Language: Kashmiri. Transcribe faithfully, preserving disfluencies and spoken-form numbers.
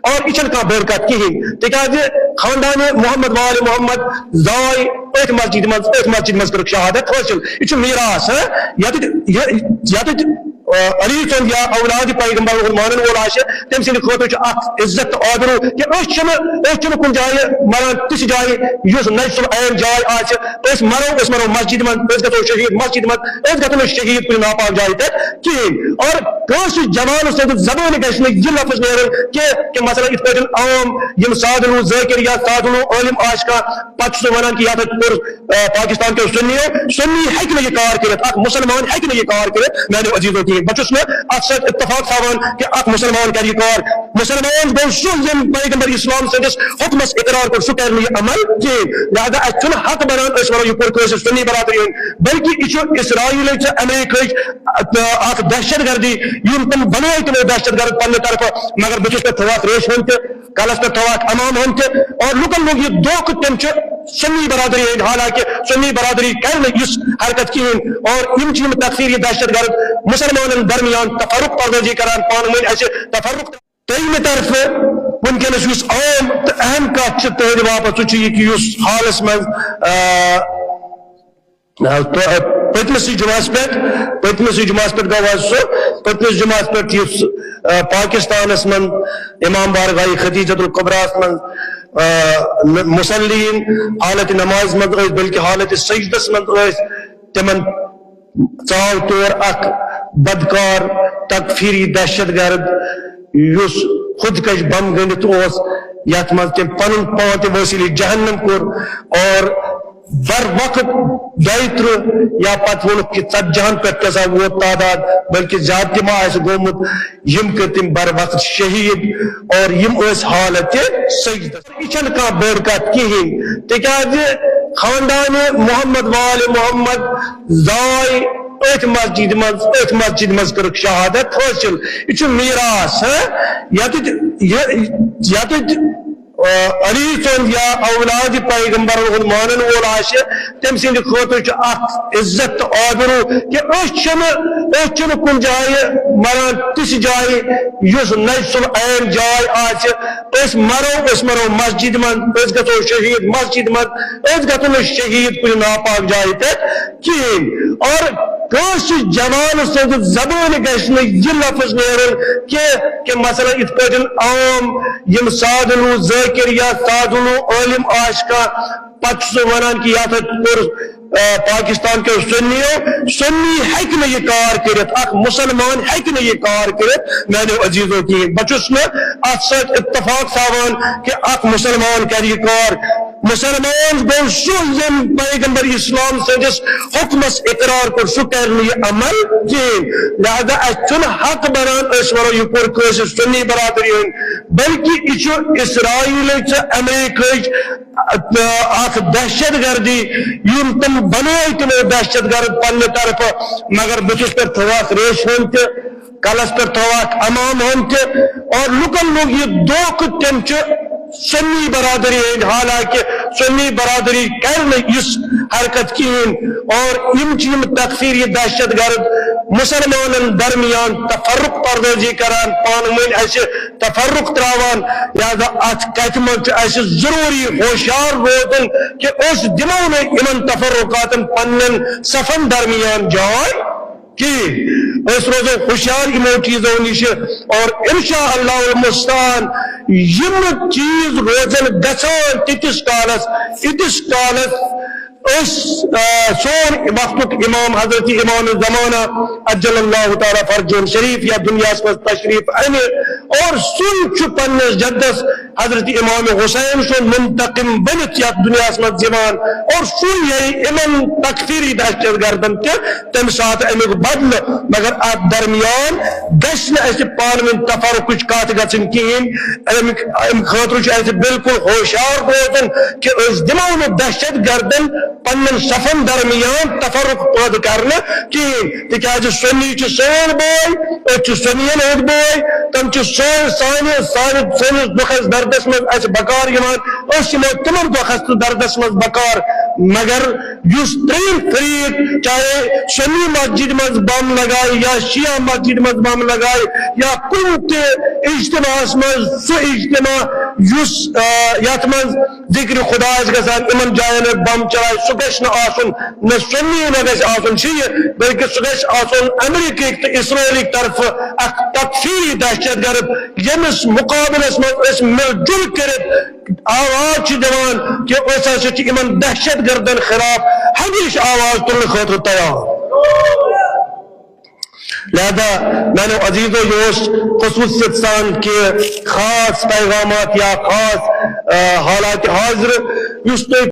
اور یہِ چھَنہٕ کانٛہہ بٔڑ کَتھ کِہیٖنۍ، تِکیٛازِ خاندانِ محمد وآل محمد زاے أتھۍ مسجد منٛز، أتھۍ مسجد منٛز کٔرٕکھ شہادت حٲصِل۔ یہِ چھُ میٖراث، ہہ؟ یَتٮ۪تھ، یہِ، یَتٮ۪تھ، آ، علی سُنٛد یا اولادِ پیغمبر ہُنٛد مانَن وول آسہِ، تٔمۍ سٕنٛدِ خٲطرٕ چھُ اَکھ عزت تہٕ آبروٗ کہِ أسۍ چھِنہٕ، أسۍ چھِنہٕ کُنہِ جایہِ مَران تِژھ جاے یُس نجس العین جاے آسہِ۔ أسۍ مَرو، أسۍ مَرو مسجد منٛز، أسۍ گژھو شہیٖد مسجد منٛز، أسۍ گژھو نہٕ شہیٖد کُنہِ ناپاک جایہِ پٮ۪ٹھ کِہیٖنۍ۔ اور کٲنٛسہِ جوانَس سٕنٛدِ زبٲنہِ گژھِ نہٕ یہِ لفظ نیرُن کہِ، کہِ مثلاً یِتھ پٲٹھۍ عام یِم سادٕ لوٗکھ ذٲکِر یا سادٕ لوٗکھ عٲلِم آسہِ کانٛہہ، پتہٕ چھُ سُہ وَنان کہِ یَتھ ہَتہِ کوٚر، آ، پاکستان کیو سُنیو، سُنی ہیٚکہِ نہٕ یہِ کار کٔرِتھ، اکھ مُسلمان ہیٚکہِ نہٕ یہِ کار کٔرِتھ، میٛانیو عزیٖزو کِہیٖنۍ۔ بہٕ چھُس نہٕ اَتھ سۭتۍ اتفاق تھاوان کہِ اکھ مُسلمان کرِ یہِ کار۔ مُسلمان گوٚو سُہ، ییٚمۍ پیغمبر اسلام سٕنٛدِس حُکمس اقرار کوٚر، سُہ کرِ نہٕ یہِ عمل کِہیٖنۍ۔ لہذا اَسہِ چھُنہٕ حق بنان أسۍ وَنو یہِ کوٚر کٲنٛسہِ سُنی برادری ہُنٛد، بلکہِ یہِ چھُ اسرائیلٕچ تہٕ امریکہٕچ، آ، اکھ دہشت گردی، یِم تِم بنٲے تِمو دہشت گرد پننہِ طرفہٕ، مگر بہٕ چھُس پٮ۪ٹھ تھاوان ریش ہُنٛد تہِ، کلس پٮ۪ٹھ تھاوان امام ہُنٛد تہِ، اور لُکن لوٚگ یہِ دھوکہٕ تِم چھِ سُنی برادری ہٕنٛدۍ، حالانکہ سُنی برادری کرِ نہٕ یُس حرکت کِہیٖنۍ۔ اور یِم چھِ یِم تکفیری دہشت گرد مُسلمانن درمیان تفرق پردٲزی کران، پانہٕ ؤنۍ اَسہِ تفرق۔ دوٚیمہِ طرفہٕ وٕنکیٚنس یُس عام تہٕ اہم کتھ چھِ تُہنٛدِ باپتھ، سُہ چھُ یہِ کہِ یُس حالس منٛز، آ، آ، تہٕ، آ، پٔتمِسٕے جمعس پٮ۪ٹھ، پٔتمِسٕے جمعس پٮ۪ٹھ گوٚو حظ سُہ، پٔتمِس جمعس پٮ۪ٹھ یُس، آ، پاکستانس منٛز امام بارگاہ خدیجۃ الکبریٰ ہس منٛز، آ، ن-، مصلین حالت نماز منٛز ٲسۍ، بلکہ حالت سجدس منٛز ٲسۍ، تِمن ژاو تور اکھ بدکار تکفیری دہشت گرد، یُس خودکش بم گٔنڈِتھ اوس، یتھ منٛز تٔمۍ پنُن پان تہِ وسیلہِ جہنم کوٚر، اور بر وقت دۄیہِ ترٕٛہ یا پتہٕ ووٚنُکھ کہِ ژتجی ہن پٮ۪ٹھ تہِ ہسا ووت تعداد، بلکہ زیادٕ تہِ ما آسہِ گوٚمُت، یِم کٔرۍ تٔمۍ بر وقت شہیٖد، اور یِم ٲسۍ حالت سجدس۔ یہِ چھَنہٕ کانٛہہ بٔڑ کَتھ کِہیٖنۍ، تِکیٛازِ خاندانِ محمد وآل محمد زاے أتھۍ مسجد منٛز، أتھۍ مسجد منٛز کٔرٕکھ شہادت حٲصِل۔ یہِ چھُ میٖراث، ہہ؟ یَتٮ۪تھ، یہِ، یَتٮ۪تھ، آ، علی سُنٛد یا اولادِ پیغمبرن ہُنٛد مانَن وول آسہِ، تٔمۍ سٕنٛدِ خٲطرٕ چھُ اکھ عزت تہٕ آبروٗ کہِ أسۍ چھِنہٕ، أسۍ چھِنہٕ کُنہِ جایہِ مران تِژھ جایہِ یُس نجس العین جاے آسہِ۔ أسۍ مرو، أسۍ مرو مسجد منٛز، أسۍ گژھو شہیٖد مسجد منٛز، أسۍ گژھو نہٕ شہیٖد کُنہِ ناپاک جایہِ پٮ۪ٹھ کِہیٖنۍ۔ اور کٲنٛسہِ جوانہٕ سٕنٛزِ زبٲنہِ گژھِ نہٕ یہِ لفظ نیرُن کہِ، کہِ مثلاً یِتھ پٲٹھۍ عام یِم سادٕ لوٗکھ ذٲکِر یا سادٕ لوٗکھ عٲلِم آسہِ کانٛہہ، پتہٕ چھُ سُہ ونان کہِ یتھ ہتہِ کوٚر، آ، پاکستان کیو سُنیو، سُنی ہیٚکہِ نہٕ یہِ کار کٔرِتھ، اکھ مُسلمان ہیٚکہِ نہٕ یہِ کار کٔرِتھ، میانیو عزیزو کِہیٖنۍ۔ بہٕ چھُس نہٕ اتھ سۭتۍ اتفاق تھاوان کہِ اکھ مُسلمان کرِ یہِ کار۔ مُسلمان گوٚو سُہ، ییٚمۍ پیغمبر اسلام سٕنٛدِس حُکمس اقرار کوٚر، سُہ کرِ نہٕ یہِ عمل کِہیٖنۍ۔ لہذا اَسہِ چھُنہٕ حق بنان أسۍ ونو یہِ کوٚر کٲنٛسہِ سُنی برادری ہُنٛد، بلکہِ یہِ چھُ اسرائیلٕچ تہٕ امریکہٕچ اکھ دہشت گردی، یِم تِم بنٲے تِمو دہشت گرد پننہِ طرفہٕ، مگر بٕتھِس پٮ۪ٹھ تھووہکھ ریشہِ ہُنٛد تہِ، کلس پٮ۪ٹھ تھووہکھ عمامہٕ ہُنٛد تہِ، اور لُکن لوٚگ یہِ دھوکہٕ تِم چھِ سُنی برادری ہٕنٛدۍ، حالانکہ سُنی برادری کرِ نہٕ یِژھ حرکت کِہیٖنۍ، اور یِم چھِ یِم تکفیری دہشت گرد مُسلمانن درمیان تفرق پردٲزی کران، پانہٕ ؤنۍ اَسہِ تفرق تراوان۔ لہذا اتھ کتھِ منٛز چھُ اسہِ ضروری ہوشیار روزُن کہِ أسۍ دِمو نہٕ یِمن تفرقاتن پننٮ۪ن صفن درمیان جاے کِہیٖنۍ۔ أسۍ روزو ہوشیار یِمو چیٖزو نِش، اور انشاء اللہ المستعان یِم چیٖز روزن گژھان تیٖتِس کالس، ییٖتِس کالس أسۍ، آ، سون وقتُک امام حضرت امام زمانہ عجل اللہ تعالیٰ فرجہ شریف یا دنیاہس منٛز تشریف انہِ، اور سُے چھُ پننِس جدس حضرت امام حسین سُنٛد منتقم بٔنِتھ یتھ دنیاہس منٛز یِوان، اور سُے ہیٚیہِ یِمن تکفیری دہشت گردن تہِ تمہِ ساتہٕ امیُک بدلہٕ۔ مگر اتھ درمیان گژھِ نہٕ اسہِ پانہٕ ؤنۍ تفرقٕچ کتھ گژھٕنۍ کِہیٖنۍ۔ امہِ، امہِ خٲطرٕ چھُ اسہِ بالکل ہوشیار روزُن کہِ أسۍ دِمو نہٕ دہشت گردن پننٮ۪ن صفن درمیان تفرق پٲدٕ کرنہٕ کِہیٖنۍ، تِکیازِ سُنی چھِ سٲنۍ بٲے، أسۍ چھِ سُنیَن ہٕنٛدۍ بٲے، تِم چھِ سٲنۍ، سانہِ، سانہِ، سٲنِس دُکھس دردس منٛز اسہِ بکار یِوان، أسۍ یِمو تِمن دُکھس تہٕ دردس منٛز بکار، مگر یُس ترٛیٚیِم فریق، چاہے سنی مسجد منٛز بم لگایہِ یا شیعہ مسجد منٛز بم لگایہِ یا کُنہِ تہِ اجتماعس منٛز، سُہ اجتماع یُس، آ، یتھ منٛز ذکر خدا آسہِ گژھان، یِمن جاین بم چلایہِ، سُہ گژھِ نہٕ آسُن، نہ سنی نہ گژھِ آسُن شیعہ، بلکہ سُہ گژھِ آسُن امریکہٕکۍ تہٕ اسرائیلٕکۍ طرفہٕ اکھ تکفیری دہشت گرد، ییٚمِس مقابلس منٛز أسۍ مِل جُل کٔرِتھ آواز چھِ دِوان کہِ أسۍ ہسا چھِ یِمن دہشت گردن خلاف ہمیشہٕ آواز تُلنہٕ خٲطرٕ تیار۔ لہذا میانیو عزیزو، یہِ اوس خصوصیت سان کہِ خاص پیغامات یا خاص، آ، حالات حاضر یُس تُہۍ